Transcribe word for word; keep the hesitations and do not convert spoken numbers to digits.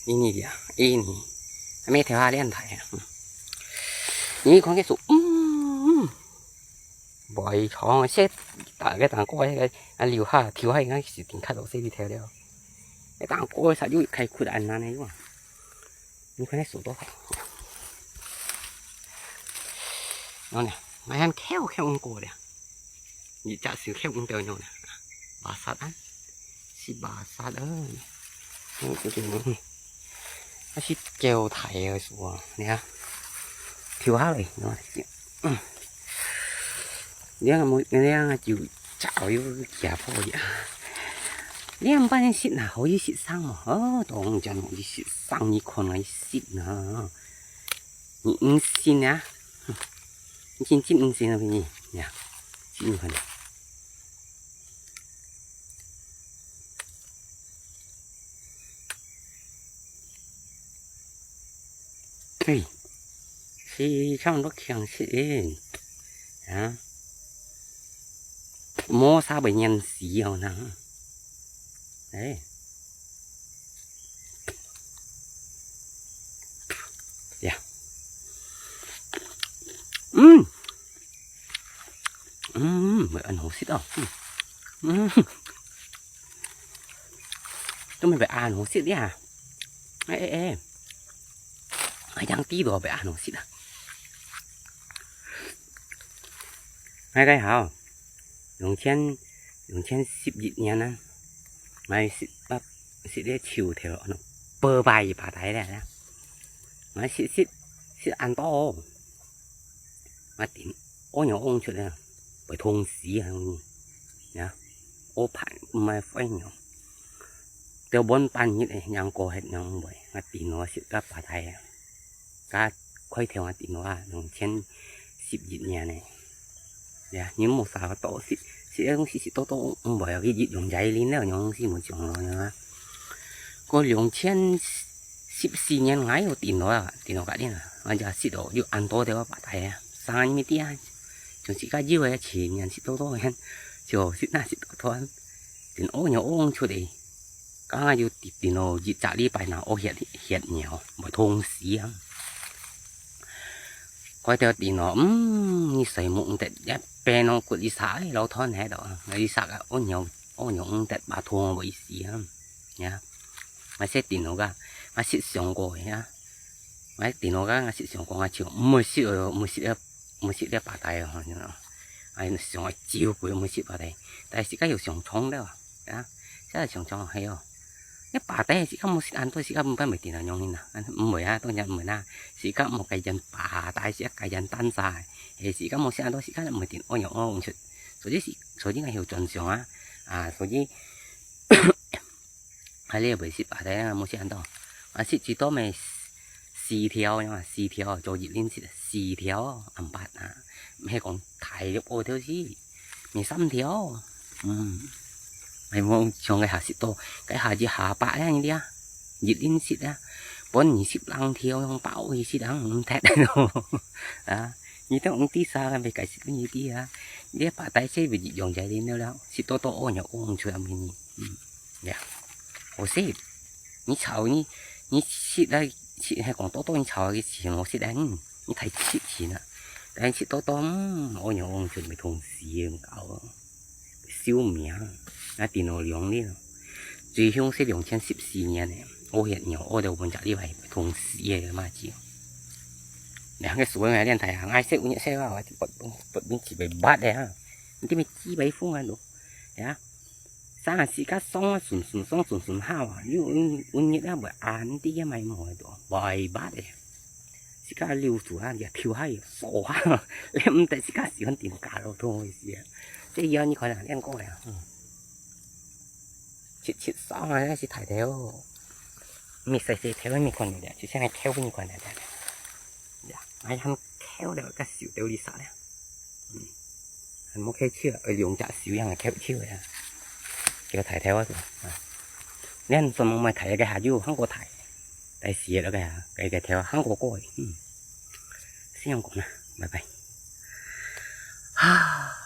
一年了，一年，還沒調下練台啊。嗯。你看該樹，嗯，嗯，背長，這大个大个，該个啊，留下，調下，應該是頂較多，細粒條了。該大个，啥又開闊恁難呢，哇！你看該樹多大。然後呢，還還跳跳過了。 你隻手牽毋到樣呢？巴煞啊，是巴煞啊。嗯，嗯，嗯。啊，是狗大个樹啊，你看，跳下來，你看，嗯。你看，你看，就早又徛破去啊。你看，毋捌人食哪，好意食生嘛？哦，當然好意食生，你看來食哪。你毋信啊？你真正毋信啊，你，呀，真有可能。 嘿，是差毋多強勢个，啊，無啥會黏死哦，那，哎，呀，嗯，嗯，會恁好食哦，嗯，嗯。 都毋會恁好食呀。哎，哎，哎。哎，樣知道會恁好食啊。哎，大家好。兩千，兩千十一年啊，𠊎食，啊，食个樹頭，哦，拜拜一把大咧啦。𠊎食，食，食恁多哦。啊，頂，屙尿屙出來，會痛死啊！ 呀，屙排毋係廢尿。到半半日誒，仰過歇仰毋會，𠊎頂多食个巴帶啊，加開頭𠊎頂多啊，兩千十一年誒。呀，你莫啥多食，食个東西食多多毋會啊，去用齋零了，用東西無用了啊。過兩千十四年𠊎又頂多啊，頂多个呢，𠊎就食到有恁多條巴帶啊，生日个啊。 像自家有个錢，人食多多个，就食那食多多，等屙尿屙出來，剛剛有跌跌咯，一隻禮拜那屙血血尿，會痛死啊！該條電腦，嗯，你睡目得一邊哦，骨一煞，哎，老斷喺度啊，一煞啊，屙尿屙尿唔得，把痛會死啊，呀，𠊎食電腦个，𠊎食上過个啊。 𠊎頂多个，𠊎食上講啊，就毋會食哦，毋會食了，毋會食了巴帶哦，吼，你知道嗎？哎，上愛照顧，毋會食巴帶，但係自家有上床了啊，啊，自家上床係哦。你巴帶自家無食恁多，自家毋會頂到仰形啊，毋會啊，當然毋會啦，自家無改變巴帶，自家改變單儕，係自家無食恁多，自家毋會頂，哦喲，哦，毋食，所以是，所以𠊎有轉向啊，啊，所以 𠊎這毋會食巴帶啊，無食恁多。𠊎食最多咩四條，四條做一輪食，四條，暗晡啊，毋係講大粒屙條食，咩三條，嗯，𠊎無像該下食多，該下一下百啊，你知啊，一輪食啊，分二十零條，用包去食啊，毋忒咯，啊，你都毋知啥，未解釋分你知啊，你巴帶食會用在裡了，食多多屙尿屙出來，嗯。 呀，好食，你炒你，你食啊，食，係講多多你炒个錢好食啊，嗯，你太食錢啊。但係食多多，嗯，屙尿屙出來痛死，搞，壽命，啊，電腦量哩咯。最凶係兩千十四年个，屙血尿屙到半隻禮拜痛死个嘛，就。兩個所謂个電台啊，𠊎識有識啊，𠊎不不不不，幾百萬个啊，你這邊幾百封啊都，呀。 生啊，自家爽啊，順順爽，順順好啊，有有有日啊，會恁啲啊，買無个多，會捌个。自家溜出啊，也跳下去，爽啊，你毋得自家喜歡點假咯，都會死啊。這以後你看啊，練過了，嗯。七七爽啊，那是大條哦。你細細條，你看你了，就像那條你看了。 呀，𠊎還抾了个手到這煞了。嗯，還無抾手啊，愛兩隻手樣抾手个啊。抾大條啊，啊。你看做麼个大个下就還過大，大細个个啊，該个條還過過个，嗯。先講啦，拜拜。啊。